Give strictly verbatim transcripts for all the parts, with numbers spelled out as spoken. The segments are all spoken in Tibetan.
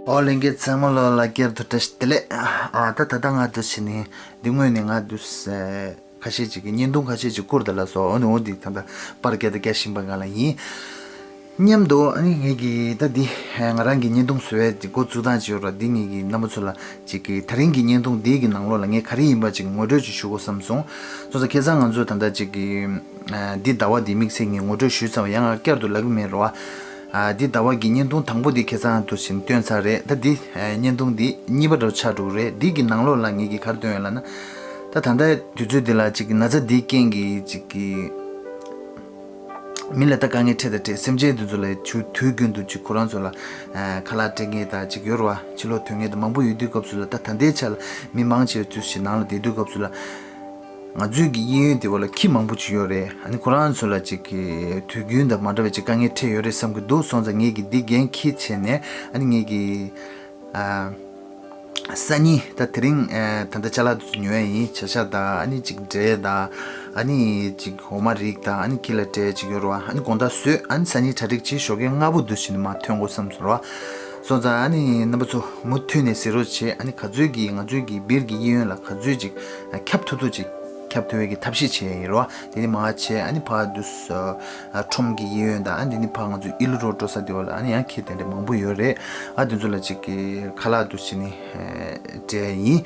ཨོ་ལྷན་རྒྱས་ཚང་མ་ལོ་ལ་བསྐྱར་དུ་བཀྲ་ཤིས་བདེ་ལེགས། ཨ་ད་ད་ལྟ་ང་འདུག་བྱས་ནས་འདི་སྔོན་ནས་ང་འདུག་ཁ་ཤས་ཅིག་གིས་བརྙན་ཐུང་ཁ་ཤས་ཅིག་བསྐུར་ད་ལ་སོ། ཨོ་ནི་འོ་འདི་ད་ལྟ་པར་བརྒྱབ་ད་རྒྱག་བཞིན་པ་ག་ལ་ཡིན། མཉམ་དུ་ཨ་ནི་ངེད་ཀྱི་ད་འདི་ང་རང་གི་བརྙན་ཐུང་བཟོ་བའི་འགོ་བཙུགས་སྟངས་ཅིག་ཡོད་ར། འདི་ངེད་ཀྱི་རྣམ་པ་ཚོ་ལ་ཅིག་གི་ད་རིང་གི་བརྙན་ཐུང་འདི་གི་ནང་ལོགས་ལ་ངས་ག་རེ་ཡིན་པ་ཅིག་ངོ་སྤྲོད་ཅིག་ཞུ་དགོས་བསམ་སོང་། སོང་ཙང་ཁ་སང་ང་ཚོ་ད་ལྟ་ཅིག་གི་འདི་ཟླ་བ་འདི་དམིགས་བསལ་ངས་ངོ་སྤྲོད་ཞུས་ཚར་བ་ཡང་ང་བསྐྱར་དུ་ལབ་ཀྱི་མེད་ར། འདི་ཟླ་བ་གི་བརྙན་ཐུང་དང་པོ་འདི་ཁ་སང་དུ་ཕྱིན་བཏོན་ཚར་རེད། ད་འདི་བརྙན་ཐུང་འདི་གཉིས་པ་འདྲ་ཆགས་འགྲོ་གི་རེད། འདི་གི་ནང་ལོགས་ལ་ངེད་ཀྱི་ག་རེ་བཏོན་ཡོད་ལབ་ན། ད་ད་ལྟའི་དུས་ཚོད་འདི་ལ་ཅིག་ན་ཚ་འདིའི་རྐྱེན་གྱིས་ཅིག་གི་མི་ལ་ད་དཀའ་ངལ་འཕྲད་དང་འཕྲད། སེམས་ཅན་འདི་ཚོ་ལ་ཆུ་དུས་རྒྱུན་དུ་ཅིག་ཁོ་རང་ཚོ་ལ་ཨ་ཁ་ལག་སྤྲད་མཁན་དང་ཅིག་ཡོད་རེད་བ། ཕྱི་ལོགས་ཐོན་མཁན་དང་མང་པོ་ཡོད་དུས་སྐབས་སུ་ལ། ད་ད་ལྟའི་ཆ་ལ་མི་མང་ཆེ་བ་ཚུད་ཞིག་ནང་ལ་བསྡད་དུས་སྐབས་སུ་ལ། ང་ཚོའི་གི་གཡས་གཡོན་དེ་བ་ལ་ཁྱི་མང་པོ་ཅིག་ཡོད་རེད། ཨ་ནི་ཁོ་རང་ཚོ་ལ་ཅིག་གི་དུས་རྒྱུན་དང་མ་འདྲ་བའི་ཅིག་དཀའ་ངལ་འཕྲད་ཡོད་རེད་བསམ་གི་འདུག་སོང་ཙང་ངེད་ཀྱི་འདི་འགན་འཁྱེར་བྱས་ནས། ཨ་ནི་ངེད་ཀྱི་ཨ། སང་ཉིན་ད་དེ་རིང་ཨ་ད་ལྟ་ཅ་ལག་དེ་ཚོ་ཉོ་ཡ་ཡིན། བྱ་ཤ་དང་ཨ་ནི་ཅིག་འབྲས་དང་ཨ་ནི་ཅིག་འོ་མ་རིགས་དང་ཨ་ནི་ཁྱི་ལ་སྤྲད་ཅིག་ཡོད་རེད་བ། ཨ་ནི་དགོང་དག་བཟོས། ཨ་ནི་སང་ཉིན་གྲ་སྒྲིག་བྱེད། ཞོགས་ཀས་སྔ་པོ་འདུག་བྱས་ནས་མར་ཐོན་དགོས་བསམ་སོང་ར། སོང་ཙང་ཨ་ནི་རྣམ་པ་ཚོ་མུ་མཐུད་ནས་གཟིགས་རོགས་བྱེད། ཨ་ནི་ག་ཚོད་ཀྱིས་ང་ཚོའི་གི་སྦིར་གྱི་གཡས་གཡོན་ལ་ག་ཚོད་ཅིག་ཁྱབ་ཐུབ་ཐུབ་ཅིག་ཁྱབ་ཐུབ་པའི་གི་ཐབས་ཤེས་བྱས་ཡིན་རོ། དེ་ནི་མ་བྱས་ཨ་ནི་ཕར་དུས་ཨ་ཁྲོམ་གྱི་གཡས་གཡོན་དང་། ཨ་དེ་ནི་ཕར་ང་ཚོ་ཨི་ལུ་རོ་འགྲོ་ས་དེ་བ་ལ་ཨ་ནི་ཡང་ཁྱི་དེ་འདྲ་མང་པོ་ཡོད་རེད། ཨ་དེ་ཚོ་ལ་ཅིག་གི་ཁ་ལག་འདུག་བྱས་ནས་སྤྲད་ཡིན།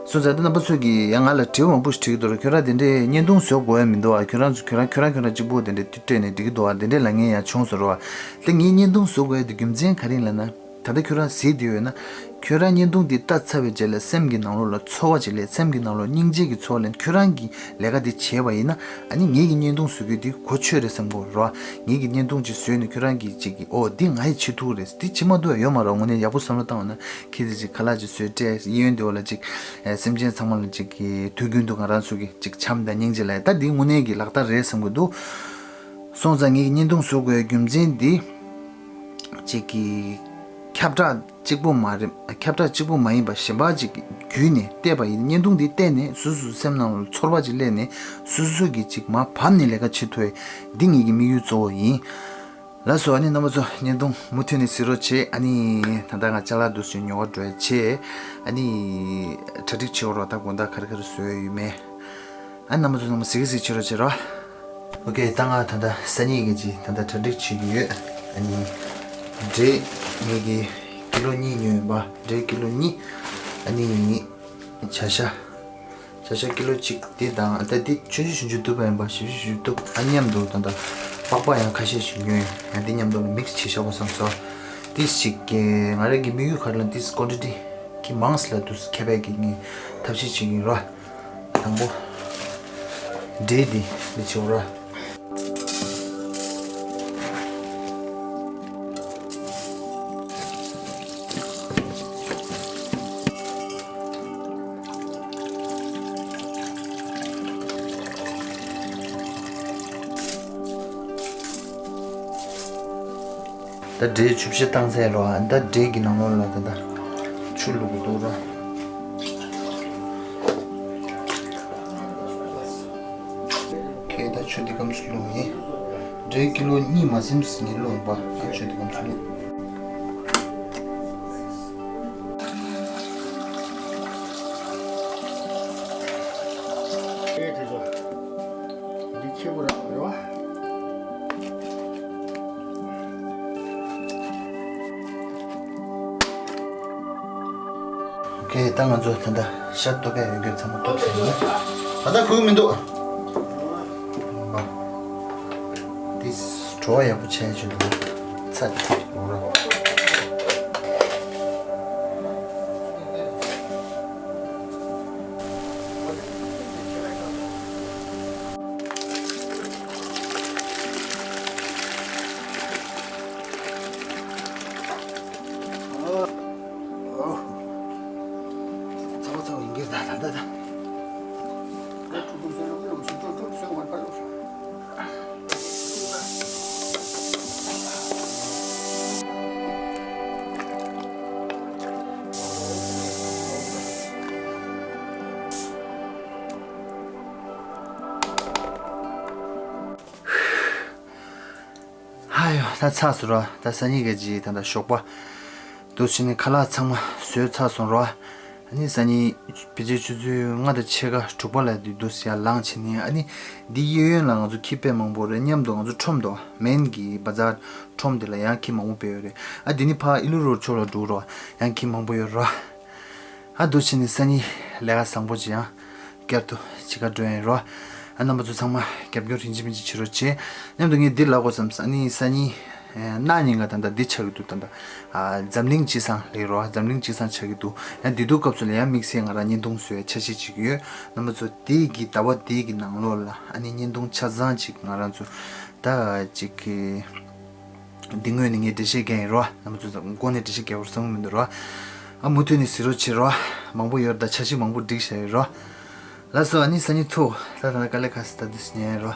སོང་ཙང་ད་རྣམ་པ་ཚོ་གིས་ཡང་ང་ལ་དྲི་བ་མང་པོ་ཞིག་དྲི་གི་འདུག་ར། ཁྱོད་རང་དེ་འདྲའི་བརྙན་ཐུང་བཟོ་དགོས་ཡ་མི་འདུག་ཨ། ཁྱོད་རང་ཚོ་ཁྱོད་རང་ཁྱོད་རང་ཁྱོད་རང་གཅིག་པོ་དེ་འདྲའི་སྤྲད་ནས་འགྲིག་གི་འདུག་ཨ། དེ་འདྲའི་ལབ་མཁན་ཡང་བྱུང་སོང་ར། དེ་ངས་བརྙན་ཐུང་བཟོ་དགོས་ཡ་དེ་རྒྱུ་མཚན་ག་རེ་ཡིན་ལབ་ན། ད་ལྟ་ཁྱོད་རང་གཟིགས་བསྡད་ཡོད་ན། ཁྱོད་རང་བརྙན་ཐུང་འདི་ལྟ་ཚར་བའི་རྗེས་ལ་སེམས་ཀྱི་ནང་ལོགས་ལ་ཚོར་བ་ཅིག་སླེབས། སེམས་ཀྱི་ནང་ལོགས་སྙིང་རྗེ་གི་ཚོར་བ་སླེབས། ཁྱོད་རང་གིས་ལས་ཀ་འདི་བྱས་པ་ཡིན་ན། ཨ་ནི་ངེད་ཀྱི་བརྙན་ཐུང་བཟོ་རྒྱུ་འདི་གོ་ཆོད་རེད་བསམ་གྱི་ཡོད་རེད་བ། ངེད་ཀྱི་བརྙན་ཐུང་ཅིག་བཟོས་ནས་ཁྱོད་རང་གིས་ཅིག་གིས་ཨོ་འདི་ང་ཡིས་བྱེད་ཐུབ་ཀྱི་རེད། འདི་བྱེད་མ་ཐུབ་ཡ་ཡོད་མ་རེད། དངོས་གནས་ཡག་པོ་བསམ་བློ་བཏང་བ་ན་ཁྱེད་ཚོས་ཅིག་ཁ་ལག་ཅིག་བཟོས་སྤྲད། གཡས་གཡོན་དེ་བ་ལ་ཅིག་ཨེ་སེམས་ཅན་ཚང་མ་ལ་ཅིག་གིས་དུས་རྒྱུན་དུ་ང་རང་ཚོ་གིས་ཅིག་འཆམ་དང་སྙིང་རྗེ་ལབ་ཡ། ད་འདི་དངོས་གནས་ཀྱི་ལག་བསྟར་རེད་བསམ་གྱི་འདུག་སོང་ཙང་ངེད་ཀྱི་བརྙན་ཐུང་བཟོ་དགོས་རྒྱུ་མཚན་འདི། ཅིག་གི་ཁྱབ་བསྒྲགས་གཅིག་པོ་མ་རེད། ཁྱབ་བསྒྲགས་གཅིག་པོ་མ་ཡིན་པ་གཞན་པ་ཅིག་བརྒྱུད་ནས་བལྟས་པ་ཡིན། བརྙན་ཐུང་འདི་བལྟས་ནས་སོ་སོའི་སེམས་ནང་ལ་ཚོར་བ་ཅིག་སླེབས་ནས་སོ་སོ་གིས་ཅིག་མར་བབས་ནས་ལས་ཀ་བྱེད་ཐུབ་ཡ། འདི་ངེད་ཀྱི་དམིགས་ཡུལ་གཙོ་བོ་ཡིན། ལགས་སོ། ཨ་ནི་རྣམ་པ་ཚོ་བརྙན་ཐུང་མུ་མཐུད་ནས་གཟིགས་རོགས་བྱེད། ཨ་ནི་ད་ལྟ་ང་ཅ་ལག་འདུག་སེ་ཉོ་བར་འགྲོ་ཡ་བྱས། ཨ་ནི་གྲ་སྒྲིག་བྱེད་དགོས་རོགས། ད་དགོང་དག་ག་རེ་ག་རེ་བཟོ་ཡ་ཡོད་མེད། ཨ་རྣམ་པ་ཚོ་ཚང་མ་གཟིགས་གཟིགས་བྱེད་རོགས་བྱེད་རོགས། ཨོ་ཀེ། ད་ང་ད་ལྟ་སང་ཉིན་གྱི་ཅིག་ད་ལྟ་གྲ་སྒྲིག་བྱེད་ཀྱི་ཡོད། ཨ་ནི་འབྲས་ངེད་ཀྱིས་ཀི་ལོ་གཉིས་ཉོས་ཡིན་པ། འབྲས་ཀི་ལོ་གཉིས། ཨ་ནི་བྱ་ཤ། བྱ་ཤ་ཀི་ལོ་གཅིག་དེ་དང་། ད་དེ་ཆུང་ཆུང་ཆུང་ཆུང་བཏུབ་པ་ཡིན་པ། ཞིབ་ཞིབ་ཞིབ་བཏུབ། ཨ་མཉམ་དུ་ད་ལྟ་པགས་པ་ཡང་ཁ་ཤས་ཤིག་ཉོས་ཡིན། ཡང་དེ་མཉམ་དུ་ལ་མིག་སི་བྱས་བཞག་པ་བསམ་སོང་། དེ་ཞིག་གི་ང་རང་གི་དམིགས་ཡུལ་ག་རེ་ལབ་ན། དེ་ཀོན་ཊི་ཊི་གི་མང་ཙམ་ལ་དུ་ཁྱབ་པའི་གི་ངས་ཐབས་ཤེས་བྱེད་ཀྱི་ཡིན་ར། དང་པོ། འབྲས་འདི་འདི་བྱེད་དགོས་ར། ད་འབྲས་ཆུ་བཤལ་བཏང་ཚར་རོ། ཨ་ད་འབྲས་ཀྱི་ནང་ལོགས་ལ་ད་ད་ཆུ་བླུག་གི་འདུག་ར། ཁེ་ད་ཆུ་འདི་སྐམ་ཆུ་བླུག་ཡིན། འབྲས་ཀི་ལོ་གཉིས་མ་ཟིན་ཟིན་ནི་བླུག་ཡིན་པ། ཨ་ཆུ་འདི་སྐམ་ཆུ་བླུག། ཁེ་དེ་ཚོ་འདི་ཁེ་བོ་ར་རེད་བ། ཨོ་ཀེ། ད་ང་ཚོ་ད་ལྟ་ཤ་གཏུབ་པའི་ཡོད་རྒྱུ་ཚང་མ་གཏུབ་ཚར་ཡིན། ད་ལྟ་ཁུག་མི་འདུག་འདི་བྲོ་བ་ཡག་པོ་བྱས་བྱས་འདུག་ཚ་འོ་ར། ཚ་བ་ཚ་བ་ཡིན་གྱི། ད་ད་ད་ད། ཧ་ཡོ། ད་ཚར་སོང་ར། ད་སང་ཉིན་གྱི་ཅིག་ད་ད་ཞོགས་པ། འདུག་བྱས་ནས་ཁ་ལག་ཚང་མ་བཟོས་ཚར་སོང་རོ། ཨ་ནི་སང་ཉིན་ཕལ་ཆེར་ཆུ་ཚོད་ལྔ་དང་ཕྱེད་ཀ་དྲུག་པ་ལ་འདུག་འདུག་ཡར་ལངས་བྱས་ནས། ཨ་ནི་འདི་གཡས་གཡོན་ལ་ང་ཚོ་ཁྱི་དཔེ་མང་པོ་རེད། མཉམ་དུ་ང་ཚོ་ཁྲོམ་དུ་མེན་གྱི་བ་ཛར་ཁྲོམ་དེ་ལ་ཡང་ཁྱི་མང་པོ་དཔེ་ཡོད་རེད། ཨ་འདི་ནི་ཕར་ཨི་ལུ་རོ་ཕྱོགས་ལ་འགྲོ་རོ། ཡང་ཁྱི་མང་པོ་ཡོད་རོ། ཨ་འདུག་བྱས་ནས་སང་ཉིན་ལས་ཀ་བཟང་པོ་ཅིག་ཡང་བསྐྱར་དུ་བྱེད་ག་འགྲོ་ཡིན་རོ། ཨ་རྣམ་པ་ཚོ་ཚང་མ་རྒྱབ་སྐྱོར་ཡིན་གཅིག་མིན་གཅིག་བྱེད་རོགས་བྱེད། མཉམ་དུ་ངས་འདི་ལབ་དགོས་བསམ། ཨ་ནི་སང་ཉིན་གནངས་ཉིན་ག་ད་ལྟ་འདི་ཆགས་ཀྱི་འདུག་ད་ལྟ་ཨ་འཛམ་གླིང་སྤྱི་བསང་ལབ་རོ། འཛམ་གླིང་སྤྱི་བསང་ཆགས་ཀྱི་འདུག་ཡང་འདི་དུས་སྐབས་སུ་ལ་ཡང་དམིགས་བསལ་ང་རང་བརྙན་ཐུང་བཟོ་ཡ་འཆར་གཞི་བྱེད་ཀྱི་ཡོད། རྣམ་པ་ཚོ་དེ་གི་ཟླ་བ་དེ་གི་ནང་ལོགས་ལ་ཨ་ནི་བརྙན་ཐུང་ཆ་ཚང་ཅིག་ང་རང་ཚོ་ད་ཅིག་གི་འདི་ངོས་ནས་ངས་འགྲེལ་བཤད་རྒྱག་ཡིན་རོ། རྣམ་པ་ཚོ་མགོ་ནས་འགྲེལ་བཤད་རྒྱག་པར་བསམ་གྱི་མི་འདུག་རོ། ཨ་མུ་མཐུད་ནས་གཟིགས་རོགས་བྱེད་རོ། མང་པོ་ཡོད་རེད། ད་འཆར་གཞི་མང་པོ་སྒྲིག་བཞག་ཡོད་རོ། ལགས་སོ། ཨ་ནི་སང་ཉིན་ཐུག་ད་ད་དཀའ་ལས་ཁག་སེ་ད་འདི་ཉན་རོ།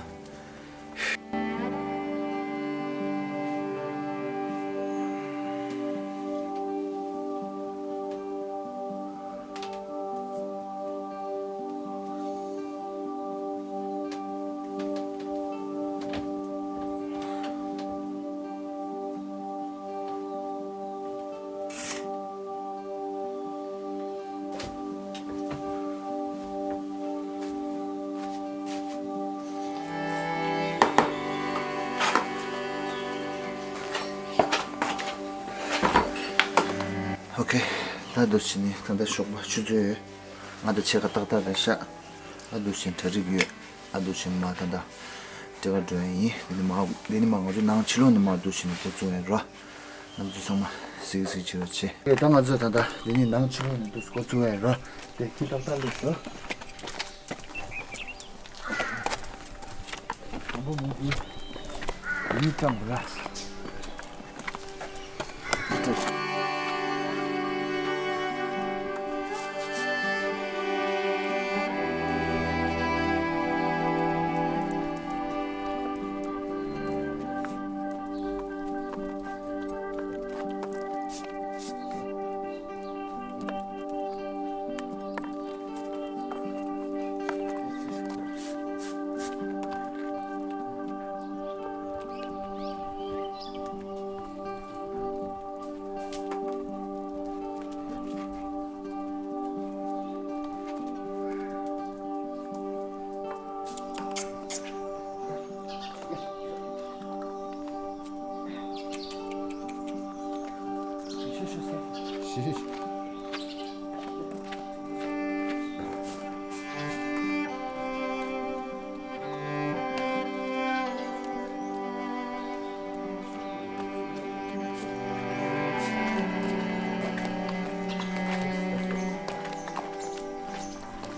ཨོ་ཁེ། ད་འདུག་བྱས་ནས་ད་ལྟ་ཞོགས་པ་ཆུ་ཚོད་ལྔ་དང་ཕྱེད་ཀ་ཏག་ཏག་རེད་ཤག་ཨ་འདུག་བྱས་ནས་གྲ་སྒྲིག་ཡོད། ཨ་འདུག་བྱས་ནས་མར་ད་ལྟ་སྤྲད་ག་འགྲོ་ཡ་ཡིན། འདི་ནས་མར་འདི་ནས་མར་ང་ཚོ་ནང་ཕྱི་ལོགས་ནས་མར་འདུག་བྱས་ནས་འགོ་བཙུགས་ཡ་རོ། རྣམ་ཚོ་ཚང་མ་གཟིགས་གཟིགས་བྱེད་རོགས་བྱེད། ད་ང་ཚོ་ད་ལྟ་འདི་ནས་ནང་ཕྱི་ལོགས་ནས་འདུག་འགོ་བཙུགས་ཡ་རོ། དེ་ཁྱི་ཏག་ཏག་སླེབས་སོང་། དང་པོ་མོ་འདི་ཡིན་ཙམ་ར།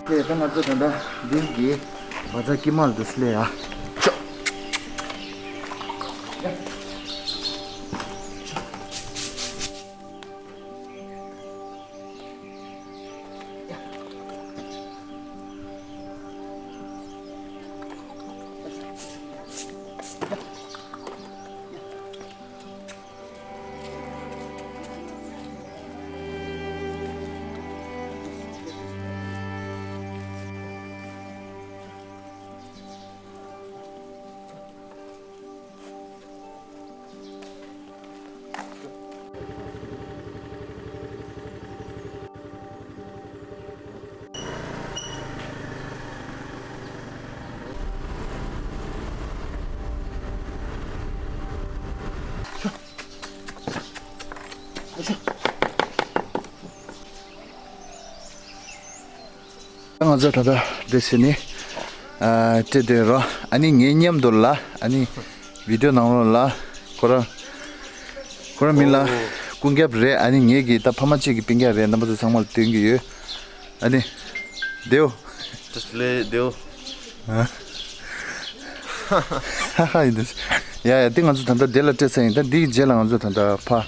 དེ་ད་ང་ཚོ་ད་ལྟ་འདིར་གྱི་བ་ཛ་ཀི་མལ་དུ་སླེབས་ཡ། ཅོ། ང་ཚོ་ད་ལྟ་འདི་བྱས་ནས་ཨ་སྤྲད་དེ་རོ། ཨ་ནི་ངའི་མཉམ་དུ་ལ་ཨ་ནི་བི་ཌིའོ་ནང་ལོགས་ལ་ཁོ་རང་ཁོ་རང་མིང་ལ་ཀུན་ཁྱབ་རེད། ཨ་ནི་ངེད་ཀྱི་ད་ཕ་མ་གཅིག་གི་སྤུན་ཀྱག་རེད། རྣམ་པ་ཚོ་ཚང་མ་ལ་སྟོན་གྱི་ཡོད། ཨ་ནི་དེའོ། ཏྲེ་སི་ལེ་དེའོ། ཧ་ཧ་ཡིན་འདུག་ཡ་ཡ་དེ་ང་ཚོ་ད་ལྟ་དེ་ལ་སྤྲད་ས་ཡིན། ད་འདིའི་རྗེས་ལ་ང་ཚོ་ད་ལྟ་ཕ་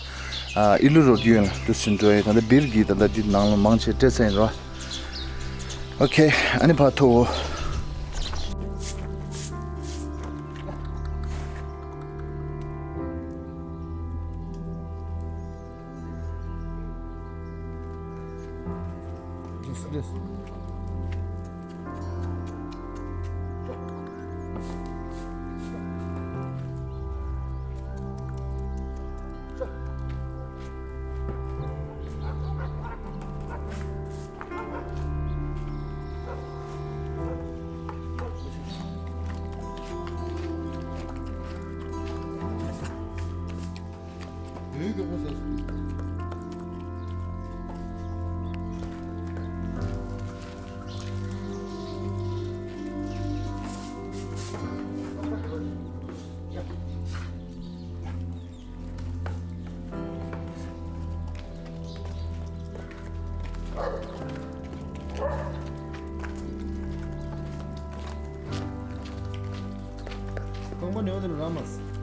ཨ་ཨི་ལུ་རོ་ཡོན་ལ་དུ་ཕྱིན་འགྲོ་ཡ། ད་ལྟ་སྦིར་གྱི་ད་ལྟ་འདི་ནང་ལ་མང་ཆེ་སྤྲད་ས་ཡིན་རོ། ཨོ་ཁེ། ཨ་ནི་ཕར་ཐུག་ལུས་མགྱོགས་པོ་ཟེར། རྐང་པ་ནས་འོ་དེ་ལ་ར་མ་ཟེར།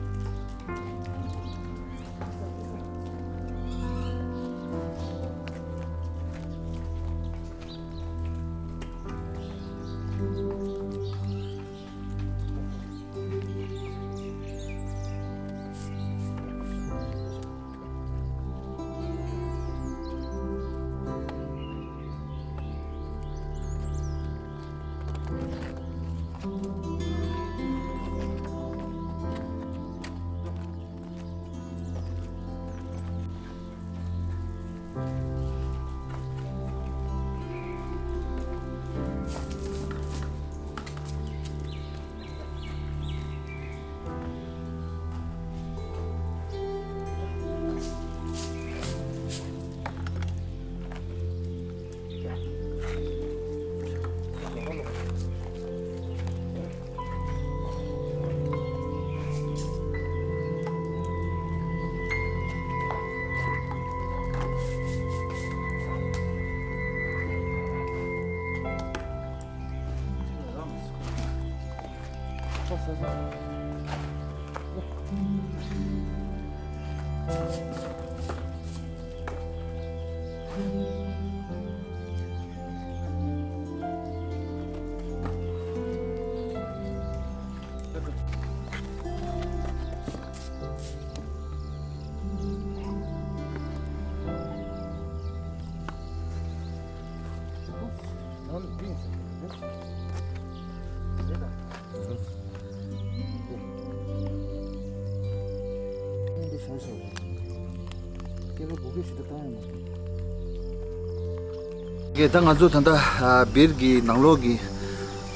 གེ་ད་ང་ཚོ་ད་ལྟ་ཨ་སྦིར་གྱི་ནང་ལོགས་ཀྱི་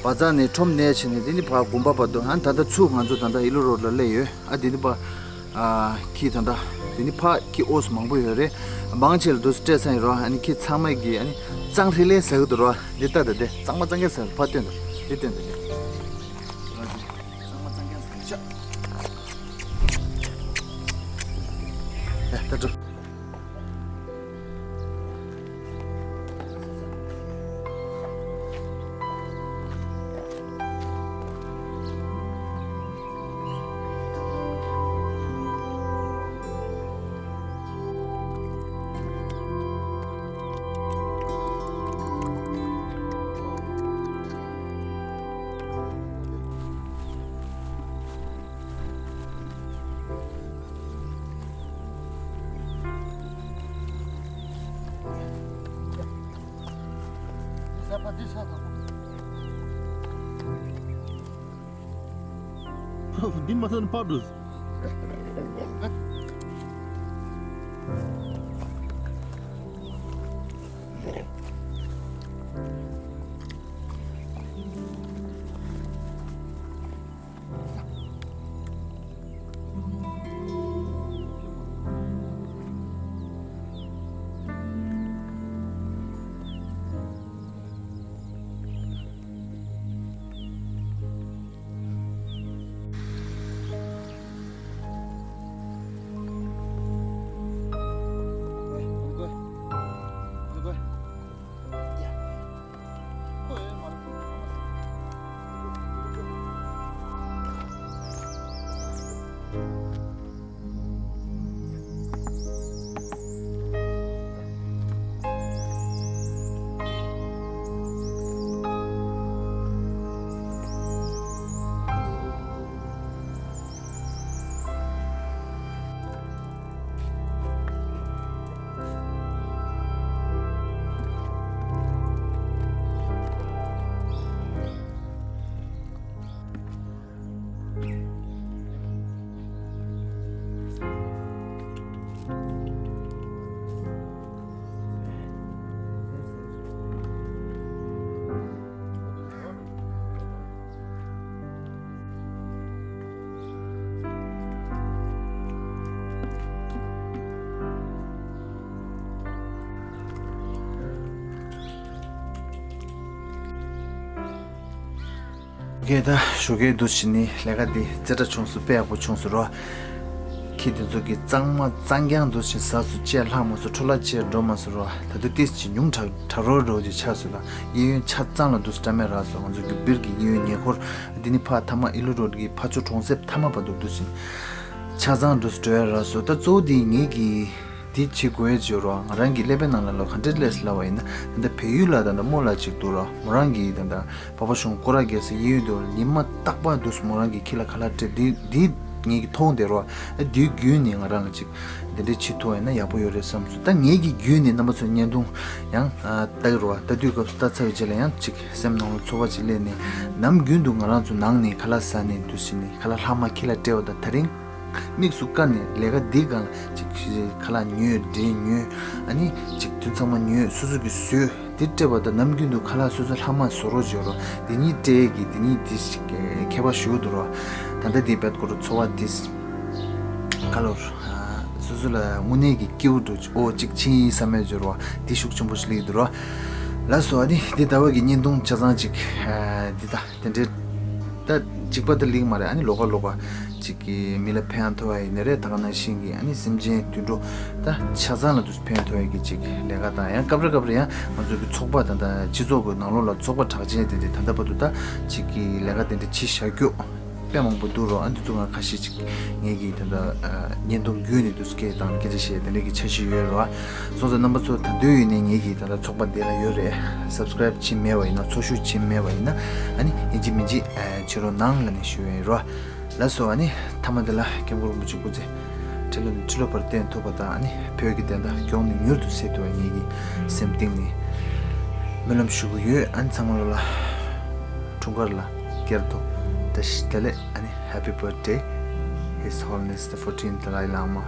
བ་ཛར་ནས་ཁྲོམ་ནས་ཕྱིན་ནས་དེ་ནི་ཕར་དགོན་པ་བར་དུ། ཨ་ནི་ད་ལྟ་ཚུར་ང་ཚོ་ད་ལྟ་ཨི་ལོ་རོ་ལ་སླེབས་ཡོད། ཨ་དེ་ནི་ཕར་ཨ་ཁྱི་ད་ལྟ་དེ་ནི་ཕར་ཁྱི་ཨོ་སི་མང་པོ་ཡོད་རེད། མང་ཆེ་ལ་དུ་སྤྲད་ས་ཡིན་རོ། ཨ་ནི་ཁྱི་ཚང་མ་གི་ཨ་ནི་གཙང་ཧྲི་ལེ་ཟ་གི་འདུག་རོ། འདི་ལྟ་ད་དེ་གཙང་མ་གཙང་གེ་ཟ་ཕར་སྟོན་ད་དེ་སྟོན་ད་དེ། གཙང་མ་གཙང་གེ་ཟ་ཤ། ཨེ་ད་འགྲོ། འདི་མ་ཐོན་པར་འགྲོ། ཁྱེད་ད་ཞོགས་ཀས་འདུག་ཕྱིན་ནི་ལས་ཀ་འདི་རྩེ་གྲ་བྱུང་སོང་། དཔེ་ཡག་པོ་བྱུང་སོང་རོ། ཁྱེད་དེ་ཚོ་གི་གཙང་མ་གཙང་རྐྱང་འདུག་ཕྱིན། ཟ་སུ་བཅད་ལྷག་མ་སུ་འཕྲོ་བརླག་བཅད་འགྲོ་མ་སུ་རོ། ད་དུ་ཏིས་ཅི་ཉུང་དྲག་དྲག་རོ་རོ་ཅིག་ཆགས་སོང་། ད་གཡས་གཡོན་ཆ་ཚང་ལ་འདུག་སེ་སྐྲ་མེད་རག་སོང་། ང་ཚོ་གི་སྦིར་གི་གཡས་གཡོན་ཉེ་འཁོར་འདི་ནི་ཕ་ཐ་མ་ཨི་ལུ་རོ་གི་ཕ་ཆོ་གྲོང་གསེབ་ཐ་མ་བར་དུ་འདུག་ཕྱིན། ཆ་ཚང་འདུག་སེ་འགྲོ་ཡ་རག་སོང་། ད་གཙོ་བོ་འདི་ངེད་ཀྱི་འདི་བྱེད་དགོས་ཡ་ཅིག་ཡོད་རོ། ང་རང་གི་ཀླད་པའི་ནང་ལ་ལོ་ག་འདྲ་ལས་སླ་བ་ཡིན་ན། ད་ལྟ་བལ་ཡུལ་ལ་ད་ལྟ་རྨོ་ལགས་ཅིག་འདུག་རོ། མོ་རང་གིས་ད་ལྟ་པ་པ་གཞུང་སྐོར་ར་རྒྱལ་ས་གཡས་གཡོན་དུ་ཉི་མ་རྟག་པར་འདུག་སེ་མོ་རང་གི་ཁྱི་ལ་ཁ་ལག་སྤྲད། འདི་འདི་ངེད་ཀྱི་མཐོང་བསྡད་རོ། ཨ་འདིའི་བརྒྱུད་ནས་ང་རང་ལ་ཅིག་འདི་འདྲའི་བྱེད་ཐུབ་པ་ཡིན་ན་ཡག་པོ་ཡོད་རེད་བསམ་སོང་། ད་ངེད་ཀྱི་བརྒྱུད་ནས་རྣམ་པ་ཚོ་བརྙན་ཐུང་ཡང་ཨ་ལྟ་གི་རོ། ལྟ་དུས་སྐབས་སུ་ལྟ་ཚར་བའི་རྗེས་ལ་ཡང་ཅིག་སེམས་ནང་ལ་ཚོར་བ་ཅིག་སླེབས་ནས། ནམ་རྒྱུན་དུ་ང་རང་ཚོ་ནང་ནས་ཁ་ལག་ཟ་ནས་འདུག་སེ་ནས་ཁ་ལག་ལྷག་མ་ཁྱི་ལ་སྤྲད་པ་དང་། དེ་རིང་དམིགས་སུ་བཀར་ནས་ལས་ཀ་འདི་སྒང་ལ་ཅིག་ཁ་ལག་ཉོས། འབྲས་ཉོས། ཨ་ནི་ཅིག་དུས་ཚང་མ་ཉོས། སོ་སོ་གིས་བཟོས། འདི་སྤྲད་པ་དང་ནམ་རྒྱུན་དུ་ཁ་ལག་སོ་སོ་ལྷག་མ་བཟོ་རོགས་བྱོས་རོགས། འདི་གཉིས་སྤྲད་ཀྱི་འདི་གཉིས་འདི་ཞིག་ཁྱད་པར་ཞུ་འདུག་རོགས། ད་ལྟ་འདི་བེད་སྐོར་ཚོར་བ་འདི་ཁ་ལོར་སོ་སོ་ལ་དངོས་གནས་ཀྱི་སྐྱིད་པོ་འགྲོ་ཨོ་ཅིག་ཕྱིན་ཡིན་བསམ་མེད་བྱོས་རོགས། འདི་ཤུགས་ཆེན་པོ་ཞིག་སླེབས་འདུག་རོགས། ལགས་སོ། ཨ་ནི་འདི་ཟླ་བ་གི་བརྙན་ཐུང་ཆ་ཚང་ཅིག་འདི་ད། དེ་འདྲའི་ད་གཅིག་པ་ད་ལེགས་མ་རེད། ཨ་ནི་ལོགས་ཀ་ལོགས་ཀ་ཅིག་གི་མི་ལ་ཕན་ཐོགས་ཡ་ཡིན་ན་རེད། ད་ག་ནང་བཞིན་གྱི་ཨ་ནི་སེམས་ཅན་དུད་འགྲོ་ད་ཆ་ཚང་ལ་དུ་ཕན་ཐོགས་ཡ་གི་ཅིག་ལས་ཀ་དང་། ཡང་སྐབས་རེ་སྐབས་རེ་ཡང་ང་ཚོ་གི་ཚོགས་པ་དང་ད་སྤྱི་ཚོགས་ཀྱི་ནང་ལོགས་ལ་ཚོགས་པ་གྲགས་ཅན་དེ་འདྲ་ད་ལྟ་བར་དུ་ད་ཅིག་གི་ལས་ཀ་དེ་འདྲ་བྱེད་བཞག་རྒྱུ་དཔེ་མང་པོ་འདུག་རོགས། ཨ་འདི་ཚོ་ང་ཁ་ཤས་ཅིག་ངེད་ཀྱི་ད་ལྟ་བརྙན་ཐུང་བརྒྱུད་ནས་དུ་སྐད་དང་སྐད་ཆ་བཤད་དེ་འདྲ་གི་འཆར་གཞི་ཡོད་རོགས། སོང་ཙང་རྣམ་པ་ཚོ་ད་དུང་ཡོད་ནས་ངེད་ཀྱི་ད་ལྟ་ཚོགས་པ་དེ་ལ་ཡོད་རེད། སབ་སི་ཀ་རེབ་བྱེད་མེད་པ་ཡིན་ན། ཚོགས་ཞུགས་བྱེད་མེད་པ་ཡིན་ན། ཨ་ནི་ཡིན་གཅིག་མིན་གཅིག་ཨ་བྱེད་རོགས་གནང་ལབ་ནས་ཞུ་ཡ་ཡིན་རོགས། ལགས་སོ། ཨ་ནི་མཐའ་མ་དེ་ལ་སྐྱབས་མགོན་རིན་པོ་ཆེ་སྐུ་ཚེ་ཁྲི་ལོ་ནས་ཁྲི་ལོ་བར་བརྟན་ཐུབ་པ་དང་། ཨ་ནི་བོད་ཀྱི་བདེན་མཐའ་མགྱོགས་ནས་མྱུར་དུ་སེལ་ཐུབ་པ་ངེད་ཀྱི་སེམས་གཏིང་ནས་སྨོན་ལམ་ཞུ་གི་ཡོད། ཨ་ནི་ཚང་མ་ལོ་ལ་འཁྲུངས་སྐར་ལ་བསྐྱར་དུ་བཀྲ་ཤིས་བདེ་ལེགས། ཨ་ནི་Happy Birthday His Holiness the fourteenth Dalai Lama